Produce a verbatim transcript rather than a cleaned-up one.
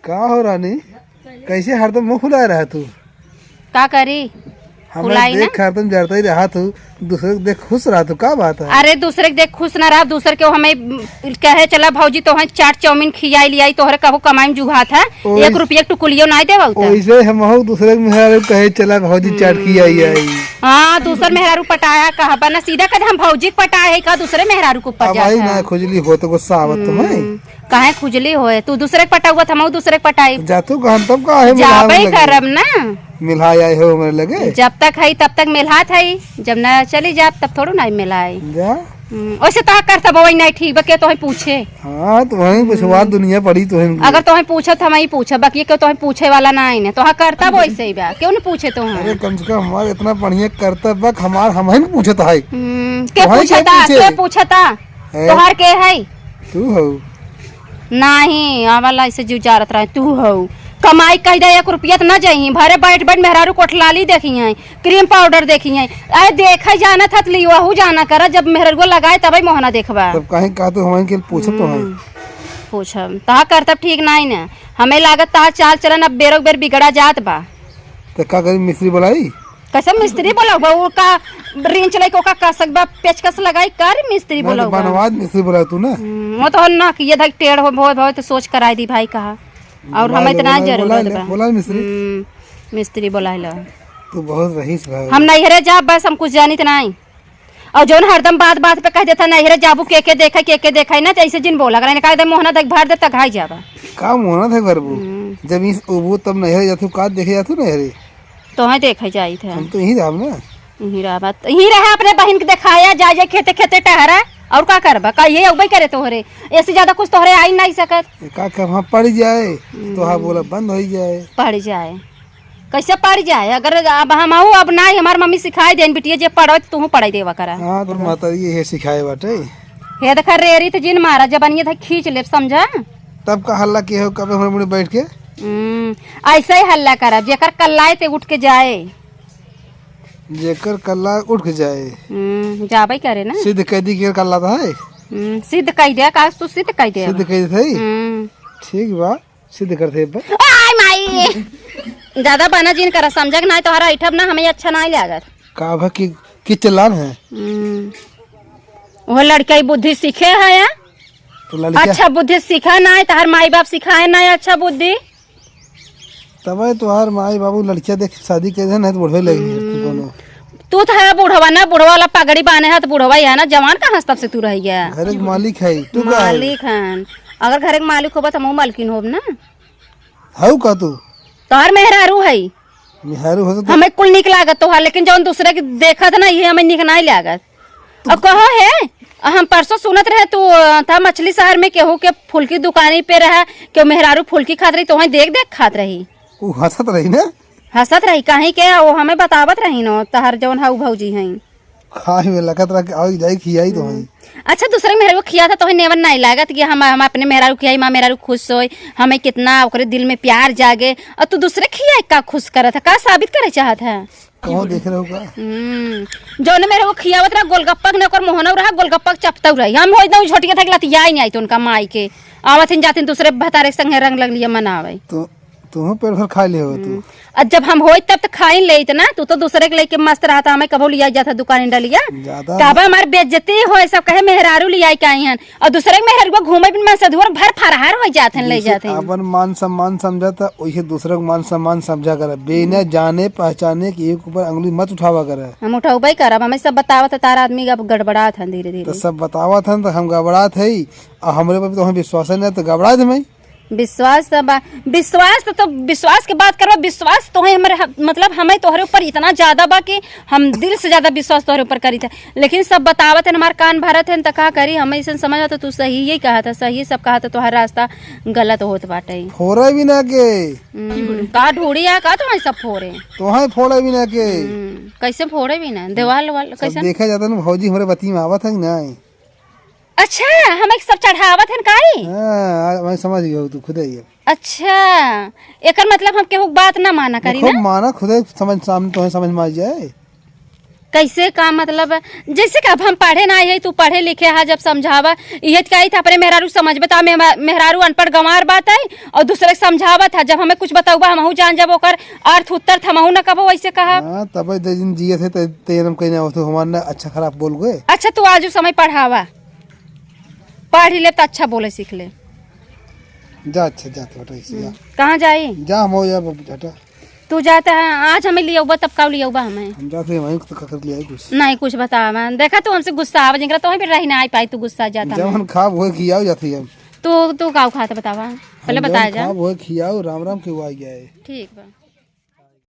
का हो रानी, कैसे हरदम मुँह फुलाए रहा तू? का करी? हमें फुलाई देख ना। के हरदम जरता ही रहा तू, दूसरे के देख खुश रहा तू, का बात है? अरे, दूसरे के देख खुश ना रहा, दूसरे के हमें कहे, "चला भौजी, तोहे चाट चाउमीन खियाई लियाई, तोहरे कबो कमाई में जुहात है, ओइस-, एक रुपया के टुकुलियो नाई देबा उता।" ओइसे हमहू दूसरे के मेहरारू कहे, "चला भौजी, चाट खियाई आई।" हाँ, दूसर मेहरारू पटाया कहबा ना, सीधा कहे, "हम भौजी के पटाए है का, दूसरे मेहरारू को अब पटाया आई है?" ना खुजली हो तो गुस्सा आवत तुम्हें। हम्म। काहे खुजली होए? तू दूसरे के पटउआ त हमहू दूसरे के पटाई। जा तू कहन तब का है मिलावे जाबे लगे? करब ना। मिलाए आए हो हमरे लगे। जब तक है तब तक मिलात है, जब ना चली जाब तब थोड़ू ना मिलाई। जा। हम्म, ओइसे तोहा करतब वही नहीं ठीक बा, के तोहे पूछे? हाँ, तो वहीं पूछवा हम्म। दुनिया पड़ी तो हम। अगर तोहे पूछत हम ही पूछब, बाकी के तोहे पूछे वाला ना आइन, तोहा करतब वैसे ही बा, क्यों न पूछे तोहे? अरे कम से कम हमार इतना बढ़िया करतब बा, हमार हम ही पूछत है। हम्म, के तोहे के पूछता? पूछे? के पूछता? है। तोहार के है? तू हो। नाही, आवाला ऐसे जीव जारत रहे, तू हो। कमाई कह दे, एक रुपया त न जही, भरे बैठ बैठ मेहरारू कोठलाली देखी हैं, क्रीम पाउडर देखी हैं। अरे देखे जानत हत ली, वहू जाना कर, जब मेहररुआ लगाए तबे मोहना देखबा। तब काहे का तू हमन के पूछत तो है? हम्म, पूछब। तहा करतब ठीक नाही न, हमें लागत तहा चाल चलन अब बेरो बेर बिगड़ा जात बा। तो का करी, मिस्त्री बुलाई? कैसे मिस्त्री बोलउबा? वो का रिंच लेके ओका कसक बा, पेचकस लगाई, का रे मिस्त्री ना, तो बोलउबा? बनवाद मिस्त्री बोला तू ना। हम्म, वो तो ना कि ये धक टेढ़ हो, बहुत, बहुत सोच कराई दी भाई कहा। और बोला हम ले, इतना बोला, जरूरत बोला ले, बा। बोला मिस्त्री। हम्म, मिस्त्री बोला लो। तू बहुत रईस भाई। हम नैहरे जाब, बस हम कुछ जानित नाही। और जौन हरदम बात बात पे कह देता, "नैहरे जाबू, के के देखे, के के देखे," ना, तो ऐसे जिन बोला, अगर इनका एकदम मोहना देख भर दे, तक घाई जाबा। का मोहना देख भरबू? हम्म। जब इस उबू तब नैहरे जातू, का देखे जातू नैहरे? तोहे देखे जाइत है। हम तो यहीं रहब ना। यहीं रहबा, यहीं रहा, अपने बहिन के देखाया, जा, जा खेते, खेते टहरा, और का करबा? का ये अउबे करे तोहरे? ऐसे ज्यादा कुछ तोहरे आई नहीं सकत। ये का कर, हाँ, पड़ जाए, हम्म। तो हाँ, बोला बंद हो जाए। पड़ जाए, कैसे पड़ जाए? अगर अब हम आऊ, अब ना, हमार मम्मी सिखाई देन, बिटिया, जे पढ़ो, तो तू पढ़ाई देवा करा। हाँ, तो माता जी ये सिखाए बाटे। हे देखा, रेरी तो जिन मारा, जबनिया था खींच ले, समझा? तब का हल्ला किए हो, कबे हमरे मुड़े बैठ के? हम्म, ऐसे ही हल्ला करब, जेकर कल्लाए ते उठ के जाए। जेकर कल्ला उठ के जाए। हम्म, जाबे करे ना। सिद्ध कैदी के कल्ला तो है। हम्म, सिद्ध कह दे, काश तू सिद्ध कह दे। सिद्ध कैदी थे? हम्म। ठीक बा, सिद्ध कर थे बा। आय माई! ज्यादा बना जिन करा, समझक ना, तोहरा ऐठब ना, हमें अच्छा ना लागत। का भा कि, कि चलान है? हम्म। वो लड़का ही बुद्धि सीखे है या? तो लड़का अच्छा बुद्धि सीखा ना है, तोहर माई बाप सिखाए ना है अच्छा बुद्धि। तबे तोहार माई बाबू लड़किया देख शादी कर दे, नहीं तो बुढ़वे लगी है तू हम्म। कोनो। तू तो है बुढ़वा ना, बुढ़वा वाला पगड़ी बांधे है तो बुढ़वा ही है ना, जवान कहाँ से तब से तू रह गया? घर के मालिक है, तू का है? मालिक हन। अगर घर के मालिक होबा तो हमहू मालकिन होब ना। हऊ का तू? तोहार मेहरारू है। मेहरारू हो तो हमें कुल निक लागत तोहार, लेकिन जौन दूसरे के देखत ना, ये हमें निक नहीं लागत। अब कहो है, हम परसों सुनत रहे तू, अ, था मछली शहर में केहू के फुल्की दुकानी पे रहा, केहू मेहरारू फुल्की खात रही, तोहे देख देख खात रही। उ हंसत रही ना? हंसत रही, काहे के वो हमें बतावत रही न, तहर जौन हऊ भौजी हैं। खाए में लगत रहा कि आओ जाई खियाई तो हैं। अच्छा, दूसरे मेहरारू खिया था, तोहे नेवन नहीं लागत कि हम, हम अपने मेहरारू खियाई, माँ मेहरारू खुश होई, हमें कितना ओकरे दिल में प्यार जागे, और तू दूसरे खियाई का खुश करत है, का साबित करे चाहत है? कहाँ देख रहे हो का? हम्म, जौने मेरे वो खियावत रहा गोलगप्पा के, ओकर मोहनऊ रहा, गोलगप्पा के चपतऊ रही। हम होई ना, उ झोटिया था कि लतियाई नहीं आई तो उनका माई के। आवत हिन जातिन दूसरे भतारे के संगे रंग लगलिया मनावे। तो तुहूँ पेट भर खा ले हो तू। हम्म, अब जब हम होई तब तो खाई लेइत ना, तू तो दूसरे के लेके मस्त रहता, हमें कबो लिया जाता दुकान डलिया। ज्यादा कहबा हमार बेइज्जती होए, सब कहे मेहरारू लियाई के आई हन। और दूसरे के मेहरारू घूमे बिन मन से धुआं भर फरहार हो जात हन, ले जैसे जात हन। अपन मान सम्मान समझा था, वैसे दूसरे को मान सम्मान समझा करे। बिना जाने पहचाने के एक ऊपर अंगुली मत उठावा करे। हम उठौबे करब, हमें सब बतावत है, तार आदमी अब गड़बड़ात हन धीरे तो धीरे। सब बतावत हन तो हम गड़बड़ात है, और हमरे पर तो हम विश्वास है ना, तो गड़बड़ा दे मैं। विश्वास तो बा, विश्वास तो, तो विश्वास के बात करबा, विश्वास तो है हमरे ह-, मतलब हमें तोहरे ऊपर इतना ज्यादा बा कि हम दिल से ज्यादा विश्वास तोहरे ऊपर करी थे। लेकिन सब बतावत हन, हमार कान भरत हन, त का करी? हम अइसन समझ तो तू सही ही कहा था, सही सब कहा था, तोहर रास्ता गलत होत बाटे। फोड़े भी ना के। हम्म, का ढूढ़ी है का तुम्हारी सब फोड़े? तोहे फोड़े भी ना के। हम्म, कैसे फोड़े भी ना? देवाल वाल सब कैसे? देखा जाता ना भौजी हमरे बती में आवत है कि नहीं? अच्छा, हम एक सब चढ़ावत हन काई? हाँ, आ, मैं समझ गया हूँ, तू खुदे ही है। अच्छा, एकर मतलब हम केहू के बात ना माना करी देखो, ना? माना खुदे समझ, सामने तोहे समझ में आ जाए। कैसे का मतलब? जैसे कि अब हम पढ़े ना है, तू पढ़े लिखे हा, जब समझावा, इहे त कही था अपने मेहरारू समझबे त मेहमा-, मेहरारू अनपढ़ गंवार बात है, और दूसरे के समझावत है, जब हमें कुछ बतौबा हमहू जान जब ओकर अर्थ उत्तर त हमहू न कबो वैसे कहा। हाँ, तब दे दिन जिए थे ते, ते हम कहीं ना हो तो हमार ना अच्छा खराब बोल गए। अच्छा, तू आजू समय पढ़ावा, पढ़ ही ले त अच्छा बोले सीख ले। जा, अच्छा, जा तो बेटा, ऐसे जा। हम्म, कहाँ जाई? जा, हम हो जा, बाबू, जा, जा। तू जाता है, आज हमें लियौबा, तब का लियौबा हमें? हम जाते हैं, वहीं तो खकर ले आए कुछ। नहीं, कुछ बतावा। देखा, तू हमसे गुस्सा आवा, जिनकरा तो वहीं पे रही ना आई पाई, तू गुस्सा जाता जवन है। खाब होए खियाओ जाते हैं हम। तू, तू का खात बतावा? पहले हम बता जवन जा। खाब होए खियाओ, राम राम के वो आ गया है। ठीक बा।